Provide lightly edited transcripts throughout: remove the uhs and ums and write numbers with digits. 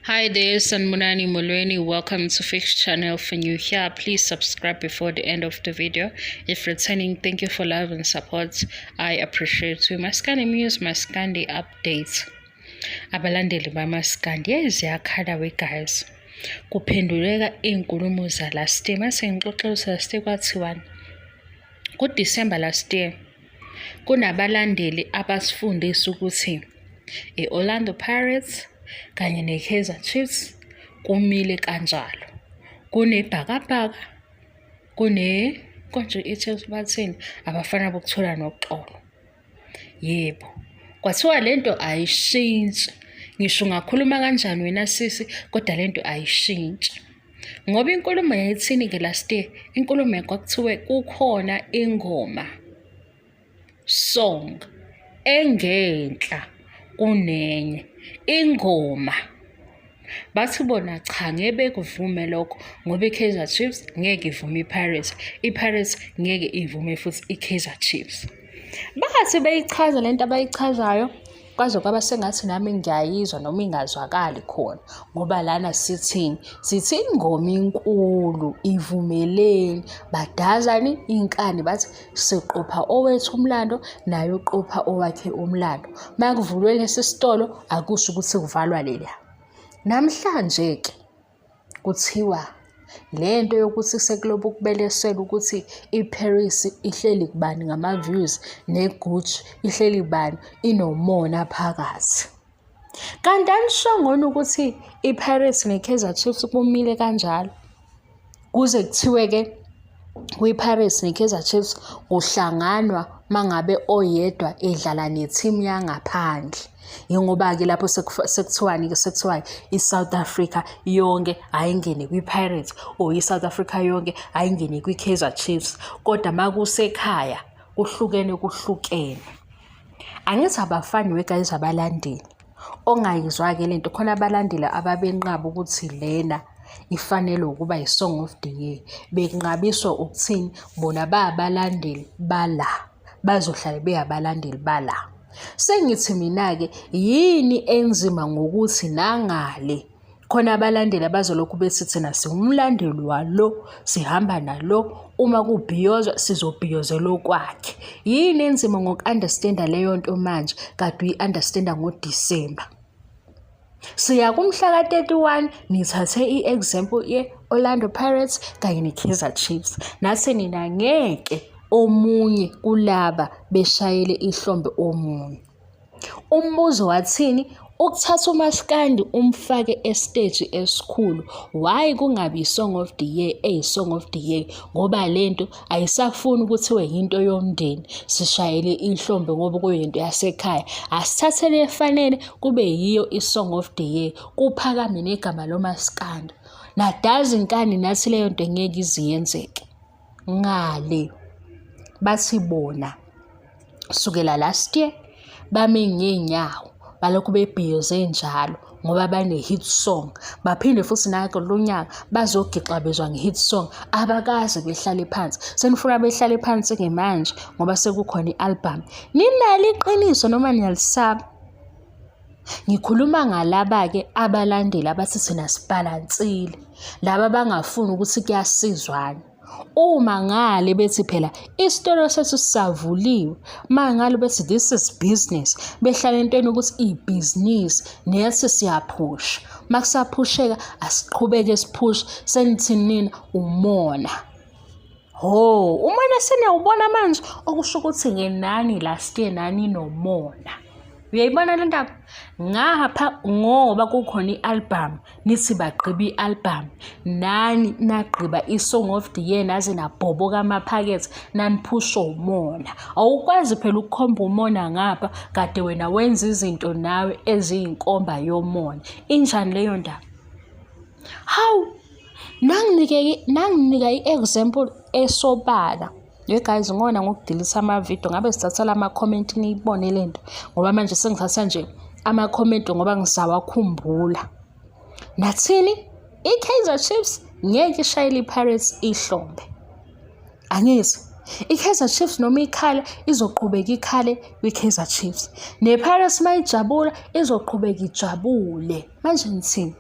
Hi there, Sanbonani Molweni. Welcome to Fix Channel. For new here, please subscribe before the end of the video. If returning, thank you for love and support. I appreciate you. Maskandi News, Maskandi updates. Abalandeli bamaskandi, yeyi ziyakhala we guys. Kuphenduleka iy'nkulumo za-last year. Mase ngixoxela ukuthi last year kwathiwani. Ku-December last year, kunabalandeli abasifundisa ukuthi i-Orlando Pirates kanye ne-Kaizer Chiefs kumile kanjalo. Kunebhakabhaka, kune konje i-Chiefs bathini, abafana bokuthola noxolo. Yebo, kwathiwa lento ayishintshi. Ngisho ungakhuluma kanjani wena sisi, kodwa lento ayishintshi. Ngoba inkulumo yayithini-ke last year? Inkulumo kwakuthiwe kukhona ingoma song engenhla kunenye ingoma. Bathi bona cha, ngeke bekuvume lokho ngoba i-Kaizer Chiefs ngeke ivume i-Pirates, i-Pirates ngeke ivume futhi i-Kaizer Chiefs. Bathi beyichaza lento abayichazayo kwaze kwaba sengathi nami ngiyayizwa noma ingazwakali khona ngoba lana sithini, sithi ingoma inkulu ivumeleni, badazani inkani bathi siqopha owethu umlando naye uqopha owakhe umlando. Uma kuvulwe lesi sitolo akusho ukuthi kuvalwa leliya. Namhlanje-ke kuthiwa le nto yokuthi sekulobu kubelesela ukuthi iParis ihleli kubani ngama-views neGucci ihleli kubani inomona phakathi. Kanti anishongoni ukuthi iPirates neKaizer Chiefs kumile kanjalo? Kuze kuthiwe-ke kwi-Pirates neKaizer Chiefs kuhlanganwa mangabe oyedwa edlala nethimu yangaphandle. Yingoba-ke lapho sekuthiwani-ke, sekuthiwa i-South Africa yonke ayingene kwi-Pirates or i-South Africa yonke ayingene kwi-Kaizer Chiefs. Kodwa makusekhaya kuhlukene kuhlukene. Angithi abafani we guys abalandeli. Ongayizwa-ke lento khona abalandeli ababenqaba ukuthi lena ifanele ukuba i-song of the year. Benqabiswa ukuthini? Bona bayabalandeli bala, bazohlale beyabalandeli bala. Sengithi mina-ke yini enzima ngokuthi nangale khona abalandeli abazolokhu bethi thina siwumlandeli walo, sihamba nalo, uma kubhiyozwa sizobhiyozela okwakhe. Yini enzima ngoku-understand-a leyo nto manje kade uyi-understand-a ngoDisemba? Siya kumhla ka-31 nithathe i-example ye-Orlando Pirates kanye ne-Kaizer Chiefs. Nathi nina ngeke omunye kulaba beshayele ihlombe omunye. Umbuzo wathini? Ukuthatha umaskandi umfake esiteji esikhulu, why kungabi i-song of the year eyi-song of the year? Ngoba lento ayisafuni kuthiwe yinto yomndeni, sishayele ihlombe ngoba kuyinto yasekhaya. Asithathe le efanele kube yiyo i-song of the year, kuphakame negama lomaskandi. Nadazi inkani nathi leyo nto ngeke ize yenzeke. Ngale bathi bona sukela last year bame ngey'nyawo balokhu bebhiyoze njalo ngoba bane-hit song. Baphinde futhi nakulo nyaka bazogixabezwa nge-hit song. Abakaze behlale phansi. Senifuna behlale phansi-ke manje ngoba sekukhona i-album. Ninalo iqiniso noma niyalisaba? Ngikhuluma ngalaba-ke abalandeli abathi thina sibhalansile, laba abangafuni ukuthi kuyasizwana. Uma ngale bethi phela isitolo sethu sisavuliwe, uma ngale bethi this is business, behlala entweni ukuthi ibhizinisi nethi siyaphusha. Uma kusaphusheka asiqhubeke siphushe, senithini nina? Umona. Hho, umona seniyawubona manje, okusho ukuthi-ke nani last year nani nomona. Uyayibona le ndaba? Ngapha ngoba kukhona i-album, nithi bagqiba i-album, nani nagqiba i-song of the year naze nabhoboka amaphakethe, naniphushwa umona. Awukwazi phela ukukhomba umona ngapha kade wena wenza izinto nawe eziyinkomba yomona. Injani leyo ndaba? Hawu, nanginika i-example esobala. Ye guys, ngona ngokudilisa amavidiyo ngabe sithathela ama-comment niyibone le nto ngoba manje sengithatha nje ama-comment ngoba ngisawakhumbula. Nathini? I-Kaizer Chiefs ngeke ishayele i-Pirates ihlombe. Angithi i-Kaizer Chiefs noma ikhala izoqhubeka ikhale kwi-Kaizer Chiefs. Ne-Pirates mayijabula izoqhubeka ijabule. Manje nithini?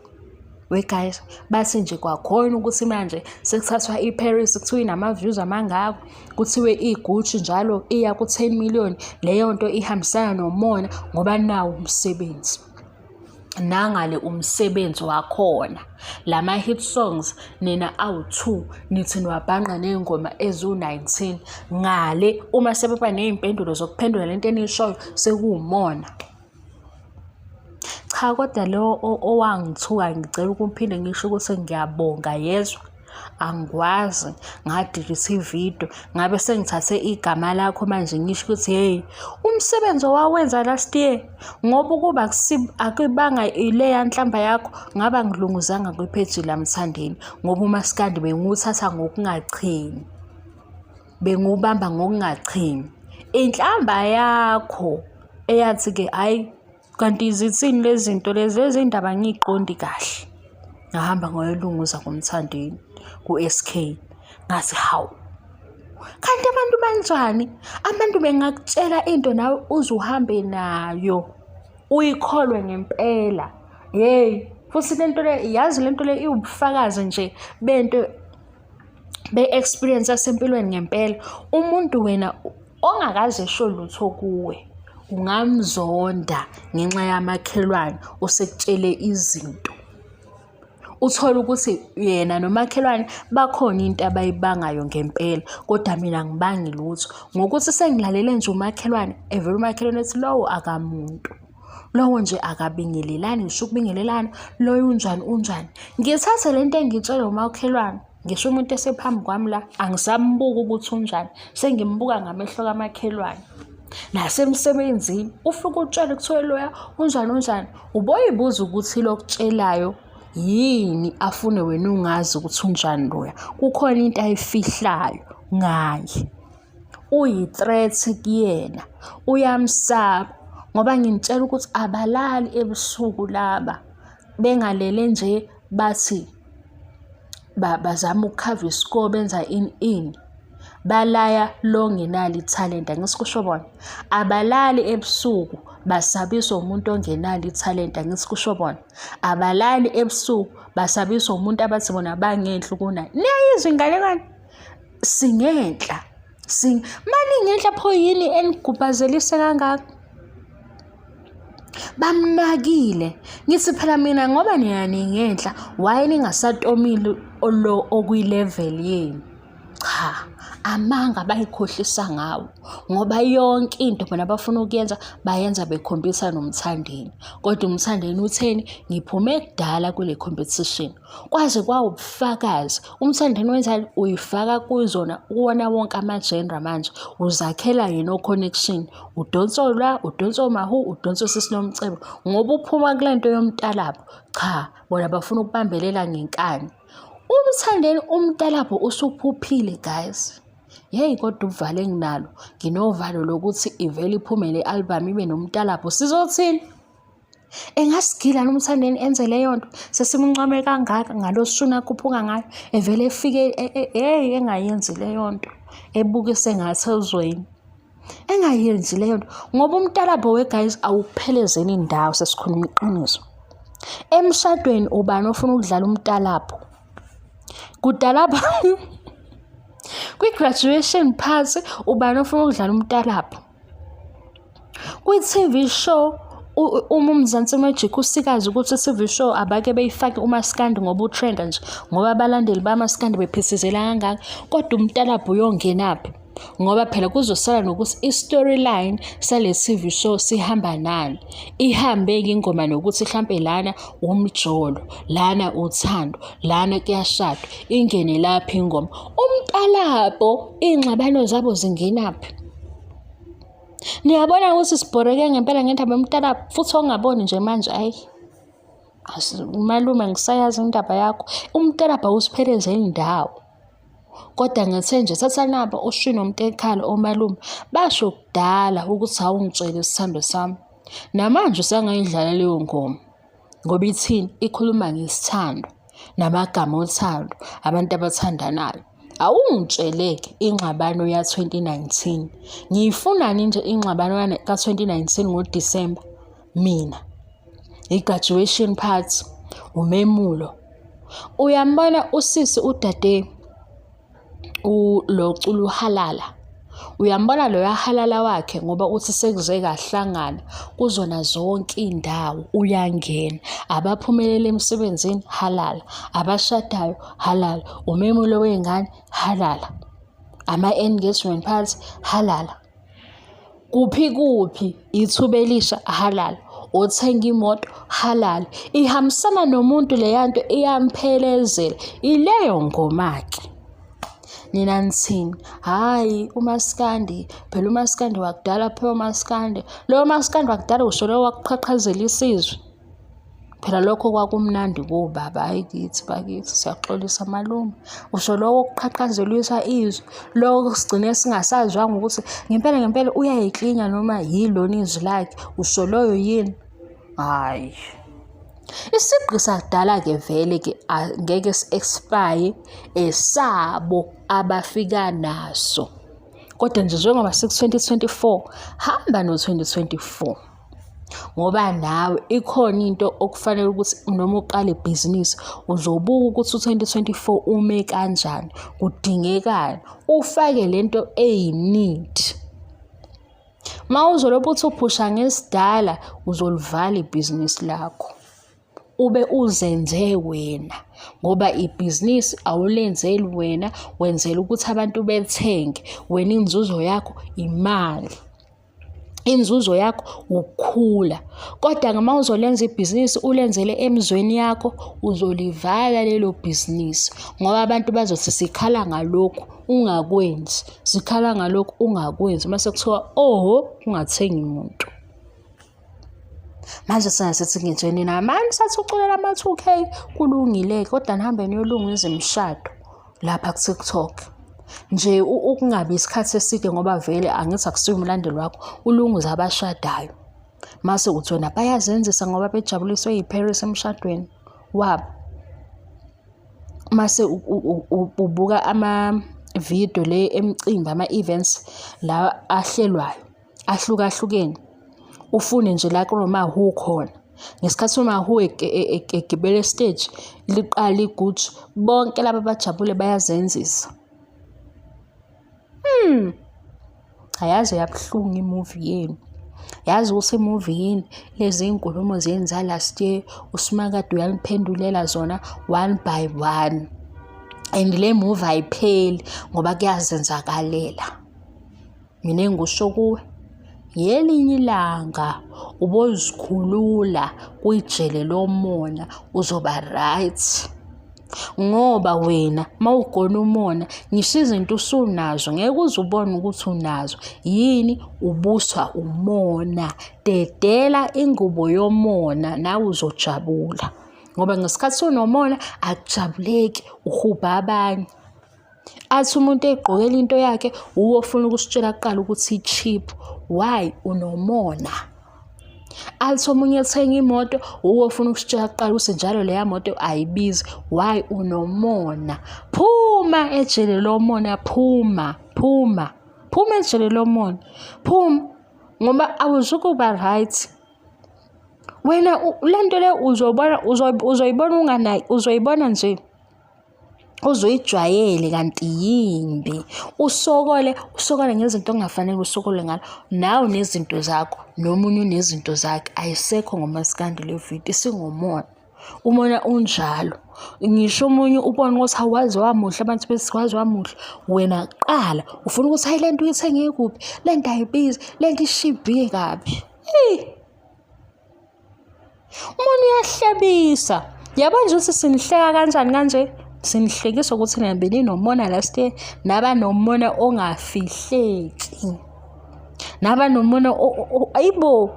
We guys, bathi nje kwakhona ukuthi manje sekuthathwa iParis kuthiwa inama-views amangako, kuthiwe iGucci njalo iya ku-10 million. Leyo nto ihambisana nomona ngoba nawu umsebenzi. Nangale umsebenzi wakhona. Lama-hit songs nina awu-2 nithi niwabhanqa ney'ngoma eziwu-19. Ngale uma sebeba ney'mpendulo zokuphendula lento eniyishoyo sekuwumona. Cha kodwa lo owangithuka ngicela ukuphinde ngisho ukuthi ngiyabonga yezwa. Angikwazi ngadelete ividiyo ngabe sengithathe igama lakho manje ngisho ukuthi hheyi umsebenzi owawenza last year ngoba ukuba akubanga ileya nhlamba yakho ngabe angilunguzanga kwipheji laMthandeni ngoba umaskandi bengiwuthatha ngokungachemi. Bengiwubamba ngokungachemi. Inhlamba yakho eyathi-ke hhayi kanti zithini lezi zinto lezi, lezi ndaba angiyiqondi kahle. Ngahamba ngayolunguza kuMthandeni ku-S_K ngathi hawu, kanti abantu banjani? Abantu bengakutshela into nawe uze uhambe nayo uyikholwe ngempela. Yeyi futhi le nto le yazi le nto le iwubufakazi nje bento be-experience yasempilweni ngempela. Umuntu wena ongakaze esho lutho kuwe ungamzonda ngenxa yamakhelwane osekutshele izinto. Uthole ukuthi yena nomakhelwane bakhona into abayibangayo ngempela kodwa mina angibangi lutho. Ngokuthi sengilalele nje umakhelwane, evele umakhelwane ethi lowo akamuntu. Lowo nje akabingelelani ngisho ukubingelelana, loyo unjani unjani. Ngithathe le nto engiyitshelwa umakhelwane, ngisho umuntu esephambi kwami la, angisambuki ukuthi unjani, sengimbuka ngamehlo kamakhelwane. Nasemsebenzini ufike utshele kuthiwe loya unjani unjani, uboyibuza ukuthi lo okutshelayo yini afune wena ungazi ukuthi unjani loya. Kukhona into ayifihlayo ngaye. Uyi-threat kuyena, uyamsaba ngoba nginitshela ukuthi abalali ebusuku laba bengalele nje bathi bazama ukukhava i-score benza ini ini. Balaya lo ongenalo ithalente, angithi kusho bona. Abalali ebusuku basabiswa umuntu ongenalo ithalente, angithi kusho bona. Abalali ebusuku basabiswa umuntu abathi bona bangenhla kunaye. Niyayizwa inganekwane? Singenhla sing maningenhla pho yini enigubhazelise kangaka? Bamnakile. Ngithi phela mina ngoba nina ningenhla why ningasatomile lo okwi-level yenu? Cha, amanga bayikhohlisa ngawo ngoba yonke into bona abafuna ukuyenza bayenza bekhombisa noMthandeni. Kodwa uMthandeni utheni? Ngiphume kudala kule competition. Kwaze kwawubufakazi. UMthandeni wenzani? Uyifaka kuzona kuwona wonke ama-genre manje. Uzakhela yena o-connection. Udonsa ola, udonsa oMahu, udonsa osisi Nomcebo. Ngoba uphuma kule nto yomtalabho. Cha, bona bafuna ukubambelela ngenkani. UMthandeni umtalabho usuphuphile guys. Yeyi kodwa uvalo enginalo, nginovalo lokuthi ivele iphume le album ibe nomtalabho. Sizothini? Engasigila lo Mthandeni enze leyo nto sesimncome kangaka ngalo shuni akhuphuka ngayo evele efike hey engayenzi leyo nto ebukise ngathi ezweni engayenzi leyo nto ngoba umtalabho we-guys awuphelezeli indawo sesikhuluma iqiniso. Emshadweni ubani ofuna ukudlala umtalabho? Kudalabha kwi-graduation party ubani ofuna ukudlala umtalabho? Kwi-T_V show uma uMzansi Magic usikazi ukuthi i-T_V show abake beyifake umaskandi ngoba utrenda nje ngoba abalandeli bamaskandi bephithizela kangaka kodwa umtalabho uyongenaphi ngoba phela kuzosala nokuthi i-storyline sale T_V show sihamba nani. Ihambe-ke ingoma nokuthi hlampe lana umjolo, lana uthando, lana kuyashadwa, ingene laphi ingoma. Umtalabho iy'ngxabano zabo zingenaphi? Niyabona ukuthi sibhoreke ngempela ngendaba yomntanabo futhi ongaboni nje manje ayi. Malume ngisayazi indaba yakho. Umntanabo awusiphelezeli ndawo. Kodwa ngithe nje thatha nabo ushwi nomntekhala omalume basho kudala ukuthi awungitshele sithando sami. Namanje usangayidlala leyo ngoma. Ngoba ithini? Ikhuluma ngesithando namagama othando abantu abathandanayo. Awungitsheleke ingxabano ya-2019. Ngiyifunani nje ingxabano ka-2019 ngoDisemba mina? I-graduation party, umemulo. Uyambona usisi udade lo cula uhalala. Uyambona loya halala wakhe ngoba uthi sekuze kahlangana kuzona zonke iy'ndawo uyangena. Abaphumelele emsebenzini halala, abashadayo halala, umemulo wey'ngane halala, ama-engagement party halala. Kuphi kuphi ithuba elisha halala, othenga imoto halala. Ihambisana nomuntu leya nto iyamphelezela. Ileyo ngoma-ke. Nina nithini? Hhayi umaskandi, phela umaskandi wakudala phela umaskandi. Loyo maskandi wakudala usho loyo wakuqhaqhazela isizwe. Phela lokho kwakumnandi kobaba, hhayi kithi bakithi siyaxolisa malume. Usho lokho okuqhaqhazelisa izwi, lokho sigcine singasazwanga ukuthi ngempela ngempela uyayiklinya noma yilona izwi lakhe, usho loyo yini? Hhayi. Isigqi sakudala-ke vele-ke angeke si-expire esabo abafika naso. Kodwa nje njengoba siku-2024, hamba no-2024. Ngoba nawe ikhona into okufanele ukuthi noma uqala ibhizinisi uzobuka ukuthi u-2024 ume kanjani, kudingekani, ufake le nto eyi-need. Uma uzolokhu uthi uphusha ngesidala uzolivala ibhizinisi lakho. Ube uzenze wena ngoba ibhizinisi awulenzeli wena, wenzela ukuthi abantu bethenge, wena inzuzo yakho imali. Inzuzo yakho ukukhula. Kodwa-ke uma uzolenza ibhizinisi ulenzele emizweni yakho, uzolivala lelo bhizinisi ngoba abantu bazothi sikhala ngalokhu ungakwenzi, sikhala ngalokhu ungakwenzi. Mase kuthiwa oho, ungathengi muntu. Manje sina sithi ngisho nina mani sathi uculela ama-2K kulungile-ke kodwa nihambe niyolungisa imishado lapha ku-TikTok. Nje ukungabi isikhathi eside ngoba vele angithi akusiwo umlandeli wakho ulunguza abashadayo. Mase uthi wena bayazenzisa ngoba bejabuliswe yi-Paris emshadweni wabo. Mase ubuka ama-video le emicimbi ama-events la ahlelwayo. Ahlukahlukene ufune nje la kunoMahu khona. Ngesikhathi uMahu egibele esiteji liqala iguju, bonke laba abajabule bayazenzisa. Cha yaze yabuhlungu imuvi yenu. Yazi ukuthi imuvi yini? Lezi iy'nkulumo zenu za-last year uSimakade uyaniphendulela zona one by one. And le muvi ayipheli ngoba kuyazenzakalela. Mina engikusho kuwe, ngelinye ilanga ubozikhulula kwijele lomona uzoba right. Ngoba wena mawugona umona ngisho izinto usunazo ngeke uze ubone ukuthi unazo. Yini? Ubuswa umona. Dedela ingubo yomona nawe uzojabula. Ngoba ngesikhathi unomona akujabuleki uhubha abanye. Athi umuntu egqokela into yakhe uwe ofuna ukusitshela kuqala ukuthi i-cheap. Why? Unomona. Athi omunye ethenga imoto uwe ofuna ukusitshela kuqala ukuthi njalo leya moto ayibizi. Why? Unomona. Phuma ejele lomona, phuma, phuma. Phuma ejele lomona. Phuma ngoba awuzukuba right. Wena le nto le uzobona uzoyibona unganaki, uzoyibona nje. Uzoyijwayele kanti yimbi. Usokole, usokole ngezinto okungafanele usokole ngalo. Nawe unezinto zakho, nomunye unezinto zakhe. Ayisekho ngomaskandi le video, isingomona. Umona unjalo. Ngisho omunye ubone ukuthi hawu waze wamuhle, abantu bethi waze wamuhle. Wena kuqala ufuna ukuthi hayi le nto uyithenge kuphi, le nto ayibizi, le nto ishibhile kabi. Eyi! Umuntu uyahlebisa. Yabo nje ukuthi sinihleka kanjani kanje? Sinihlekisa ukuthi nina beninomona last year, naba nomona ongafihleki. Naba nomona ayibo.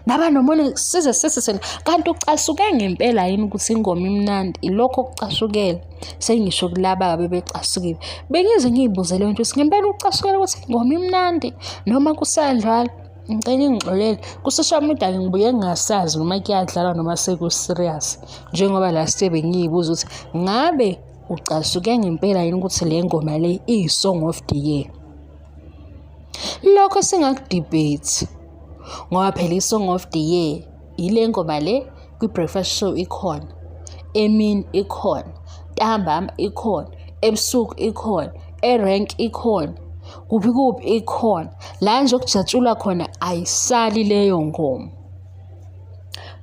Naba nomona size sithi sena kanti ucasuke ngempela yini ukuthi ingoma imnandi ilokho okucasukela. Sengisho kulaba abebecasukile. Bengize ngiyibuze leyo nto ukuthi ngempela ucasukela ukuthi ingoma imnandi noma kusadlala. Ngicela ningixolele ku-social media ngibuye ngingasazi noma kuyadlalwa noma seku-serious njengoba last year bengiyibuza ukuthi ngabe ucasuke ngempela yini ukuthi le ngoma le iyi-song of the year. Lokho singakudebate ngoba phela i-song of the year ile ngoma le kwi-breakfast show ikhona. Emini ikhona, ntambama ikhona, ebusuku ikhona, erenk ikhona, kuphi kuphi ikhona. La nje okujatshulwa khona ayisali leyo ngoma.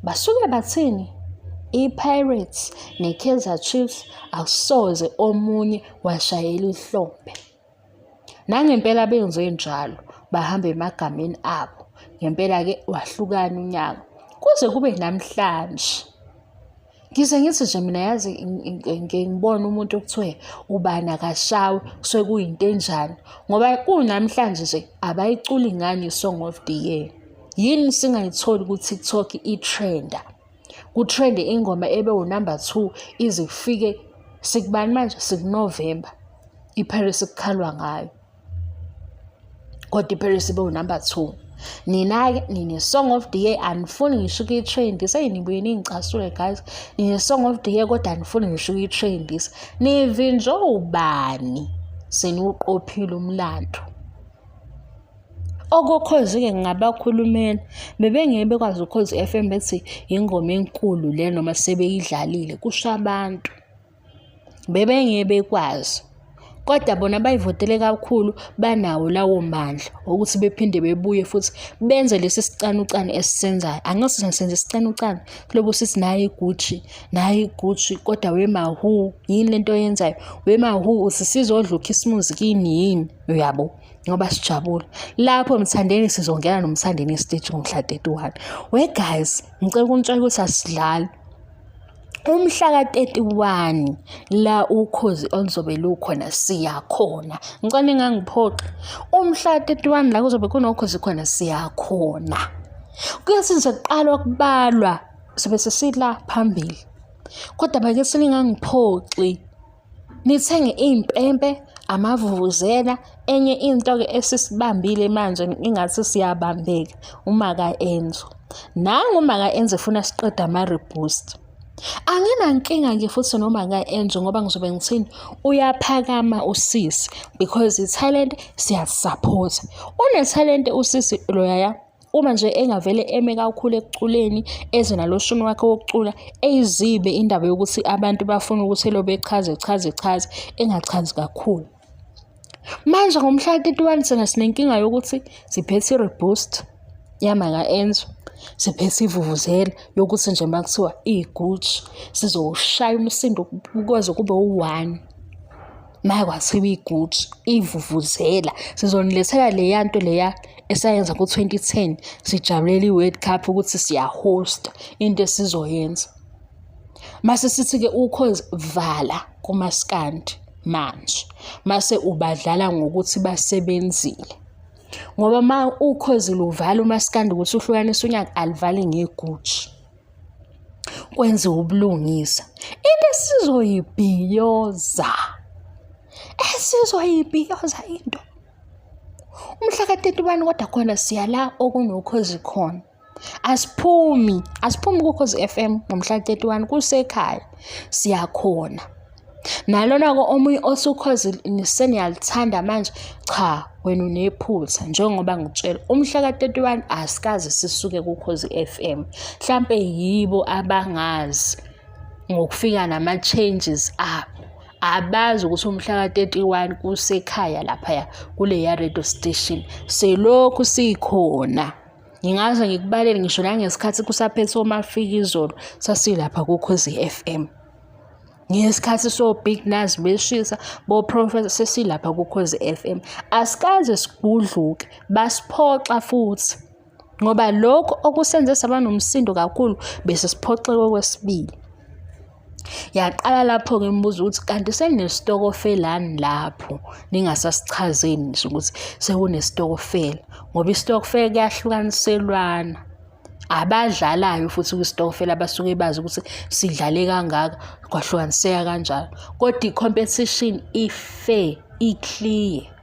Basuke bathini? I-Pirates ne-Kaizer Chiefs akusoze omunye washayela ihlombe. Nangempela benze njalo, bahamba emagameni abo. Ngempela-ke wahlukana unyaka kuze kube namhlanje. Ngize ngithi nje mina yazi ngibona umuntu okuthiwe ubani akashawe kusuke kuyinto enjani ngoba kunamhlanje nje abayiculi ngani i-song of the year. Yini singayitholi ku-TikTok i-trend-a? Kutrende ingoma ebe unumber 2 ize kufike sikubani manje sikuNovember iParis kukhalwa ngayo kodwa iParis ibe unumber 2 nina-ke nine-song of the year anifuni ngisho ukuyitrendisa eyi nibuye ningicasule guys nine-song of the year kodwa anifuni ngisho ukuyitrendisa nivinjwe ubani seniwuqophile umlando. Okokhozi-ke ngingabakhulumela, bebengeke bekwazi Ukhozi FM bethi ingoma enkulu le noma sebeyidlalile, kusho abantu. Bebengeke bekwazi. Kodwa bona bayivotele kakhulu banawo lawo mandla okuthi bephinde bebuye futhi benze lesi sicanucanu esisenzayo. Angithi senze isicanucanu silobu sithi nayi iGucci, nayi iGucci kodwa wemahu yini lento oyenzayo? Wemahu uthi sizodla ukhisimuzi kini yini? Uyabo? Ngoba sijabule lapho Mthandeni sizongena noMthandeni esiteji ngomhla 31. We guys, ngicela ukunitshela ukuthi asidlali. Umhla ka-31 la ukhozi oluzobe lukhona siyakhona. Ngicela ningangiphoxi. Umhla ka-31 la kuzobe kunokhozi khona siyakhona. Kuyothi nje kuqalwa kubalwa sobe sesila phambili. Kodwa bakithi ningangiphoxi. Nithenge iy'mpempe, amavuvuzela, enye into-ke esisibambile manje ingathi siyabambeka umaka Enzo. Nangu umaka Enzo efuna siqede ama-reboost. Anginankinga nje futhi nomaka Enzo ngoba ngizobe ngithini uyaphakama usisi because ithalente siyalisaphotha. Unethalente usisi loyaya. Uma nje engavele eme kakhulu ekuculeni eze nalo shuni wakhe wokucula eyizibe indaba yokuthi abantu bafuna ukuthi elobe echaze chaze chaze engachazi kakhulu. Manje ngomhla ka-31 thina sinenkinga yokuthi siphethe i-reboost yamaka Enzo, siphethe ivuvuzela yokuthi nje uma kuthiwa iyi-Gucci sizowushaya umsindo ukwazi kube u-one. Uma kwathiwa i-Gucci ivuvuzela sizonilethela leya nto leya esayenza ku-2010 sijabulela i-World Cup ukuthi siyahosta into esizoyenza. Mase sithi-ke ukhozi vala kumaskandi manje mase ubadlala ngokuthi basebenzile. Ngoba uma ukhozi luvala umaskandi ukuthi uhlukanise unyaka alivali ngeGucci. Kwenziwe ubulungisa. Into esizoyibhiyoza, esizoyibhiyoza into umhla ka-31 kodwa khona siya la okunokhozi khona. Asiphumi, asiphumi kuKhozi FM ngomhla ka-31 kusekhaya siyakhona. Nalona-ke omunye othi ukhozi seniyaluthanda manje, cha wena unephutha njengoba ngikutshela umhla ka-31 asikaze sisuke kuKhozi FM. Hlampe yibo abangazi ngokufika nama-changes abo. Abazi ukuthi umhla ka-31 kusekhaya laphaya kuleya radio station selokhu sikhona. Ngingaze ngikubalele ngisho nangesikhathi kusaphethe oMafikizolo sasilapha kuKhozi FM. Ngesikhathi so-Big Nuz beshisa bo-Professor sesilapha kuKhozi FM. Asikaze sigudluke basiphoxa futhi ngoba lokhu okusenze saba nomsindo kakhulu bese siphoxeke okwesibili. Yaqala lapho-ke imibuzo ukuthi kanti senisitokofelani lapho ningasasichazeli nje ukuthi sekunesitokofela ngoba isitokofela kuyahlukaniselwana. Abadlalayo futhi kwisitokofela basuke bazi ukuthi sidlale kangaka kwahlukaniseka kanjalo. Kodwa i-competition i-fair, i-clear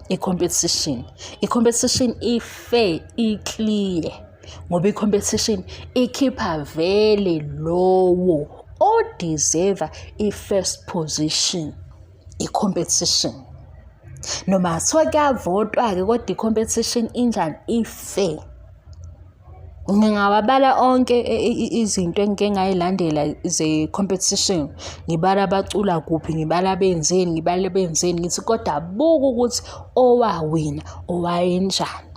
i-competition. I-competition i-fair, i-clear. Ngoba i-competition ikhipha vele lowo o-deserve i-first position, i-competition. Noma kuthiwa kuyavotwa-ke kodwa i-competition injani? I-fair. Ngingawabala onke izinto engike ngayilandela ze-competition, ngibala abacula kuphi, ngibala benzeni, ngibale benzeni, ngithi kodwa buka ukuthi owawina owayenjani.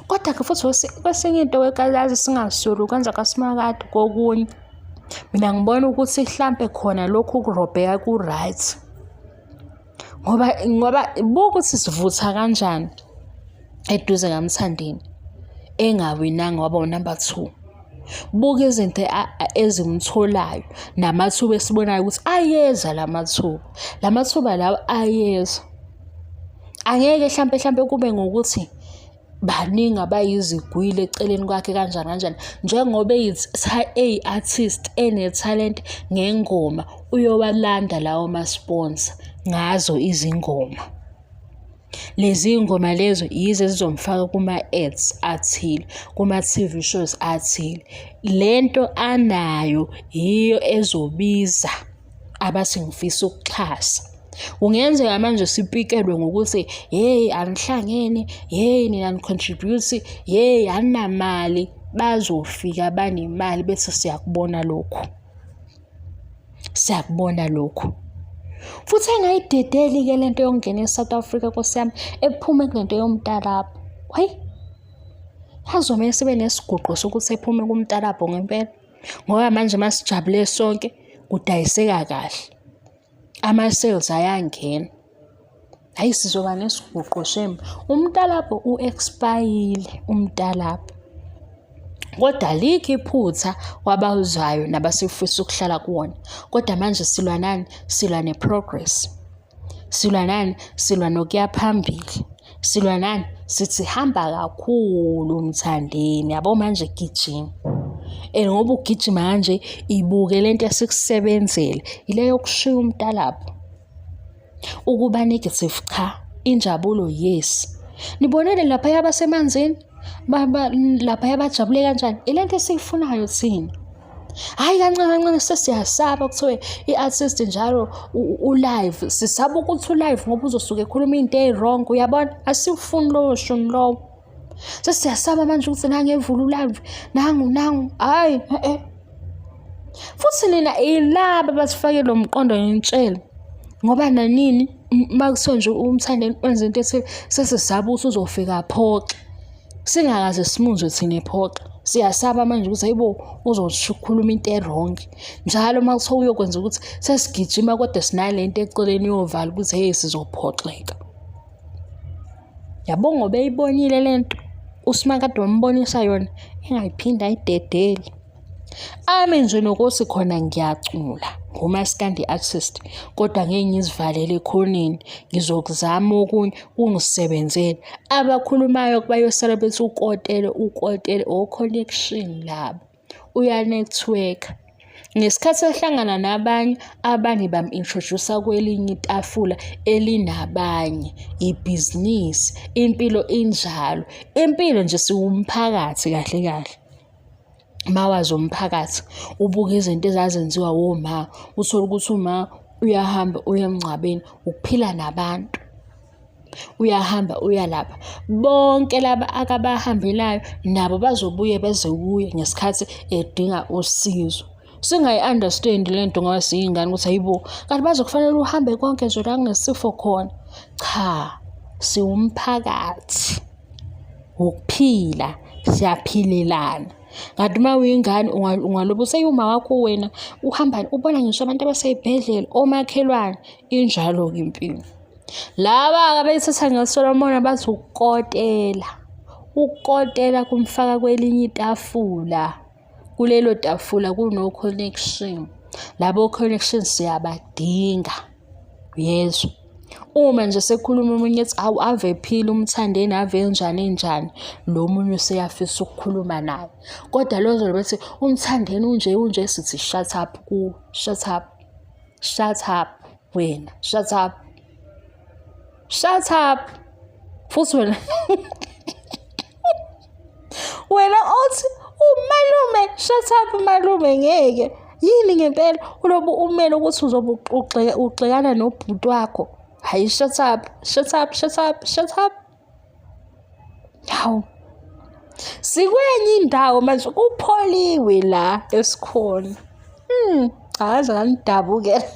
Kodwa-ke futhi kwesinye into yazi singasuli ukwenza kaSimakade kokunye. Mina ngibona ukuthi hlampe khona lokhu kurobheka ku-right. Ngoba ngoba buka ukuthi sivutha kanjani eduze kaMthandeni engawinanga waba unumber 2. Buka izinto ezimtholayo namathuba esibonayo ukuthi ayeza la mathuba. La mathuba lawa ayeza. Angeke hlampe hlampe kube ngokuthi baningi abayizigwili eceleni kwakhe kanjani kanjani njengoba eyi-artist enethalente ngengoma uyowalanda lawo ma-sponsor ngazo izingoma. Lezi ngoma lezo yizo ezizomfaka kuma-ads athile, kuma-T_V shows athile. Le nto anayo yiyo ezobiza abathi ngifisa ukuxhasa. Kungenzeka manje sipikelwe ngokuthi hheyi anihlangene, hheyi nina ani-contribute-i, hheyi aninamali. Bazofika abanemali bethi siyakubona lokhu, siyakubona lokhu. Futhi engayidedeli-ke le nto yokungena e-South Africa nkosi yami, ephume kule nto yomtalabho. Hhayi, azomele sibe nesiguqo sokuthi ephume kumtalabho ngempela. Ngoba manje masijabule sonke kudayiseka kahle. Ama-sales ayangena. Hhayi sizoba nesiguqo shame. Umtalabho u-expire-ile umtalabho. Kodwa alikho iphutha kwabawuzwayo nabasefisa ukuhlala kuwona. Kodwa manje silwa nani? Silwa ne-progress. Silwa nani? Silwa nokuya phambili. Silwa nani? Sithi hamba kakhulu Mthandeni, yabo manje gijima. And ngoba ugijima kanje ibuke lento esikusebenzele, ile yokushiya umtalabho. Ukuba negative cha, injabulo yes. Nibonile laphaya abasemanzini? Laphaya bajabule kanjani? Ile nto esiyifunayo thina. Hhayi kancane kancane sesiyasaba kuthiwe i-artist njalo u-live. Sisaba ukuthi u-live ngoba uzosuke ekhuluma into eyi-wrong, uyabona? Asiwufuni lowo shuni lowo. Sesiyasaba manje ukuthi nangu evula u-live, nangu nangu, hhayi e-e. Futhi nina ilaba abasifake lo mqondo ngitshele. Ngoba nanini uma kuthiwa nje uMthandeni wenza into ethile sesisaba ukuthi uzofika aphoxe. Singakaze simuzwe thina ephoxa. Siyasaba manje ukuthi hayibo uzosho ukukhuluma into e-wrong. Njalo uma kuthiwa uyokwenza ukuthi sesigijima kodwa sinale nto eceleni yovala ukuthi hey sizophoxeka. Yabo ngoba eyibonile le nto uSimakade wambonisa yona engayiphinde ayidedele. Ami nje nokuthi khona ngiyacula ngumaskandi artist kodwa ngeke ngizivalele ekhoneni ngizokuzama okunye kungisebenzele. Abakhulumayo bayosala bethi ukotele ukotele o-connection labo uya-network-a. Ngesikhathi ehlangana nabanye, abanye bam-introduce-a kwelinye itafula elinabanye. Ibhizinisi, impilo injalo. Impilo nje siwumphakathi kahle kahle. Mawazi umphakathi ubuke izinto ezazenziwa woma, uthole ukuthi uma uyahamba uya emngcwabeni ukuphila nabantu. Uyahamba uya lapha. Bonke laba akabahambelayo nabo bazobuye beze kuye ngesikhathi edinga usizo. Singayi-understand le nto ngoba siyingane ukuthi hayibo, kanti bazokufanele uhambe konke nje la kunesifo khona. Cha, siwumphakathi. Ukuphila siyaphilelana. Kanti uma uyingane ungalobe useyuma wakho wena uhamba ubona ngisho abantu abasey'bhedlela omakhelwane injalo-ke impilo. Laba-ke abayithatha ngeSolomon bathi ukukotela. Ukukotela kumfaka kwelinye itafula. Kulelo tafula kuno-connection. Labo connection siyabadinga. Uyezwa? Uma nje sekukhuluma omunye ethi awu ave ephila uMthandeni ave enjani enjani, lo munye useyafisa ukukhuluma naye. Kodwa lo ozobe bethi uMthandeni unje unje sithi shut up kuwe, shut up, shut up wena, shut up. Shut up. Futhi wena wena othi umalume shut up malume ngeke yini ngempela ulobu umele ukuthi uzobe ugxekana nobhuti wakho hayi shut up shut up shut up shut up hawu. Sikwenye indawo manje kupholiwe la esikhona. Cha ngaze nganidabukela.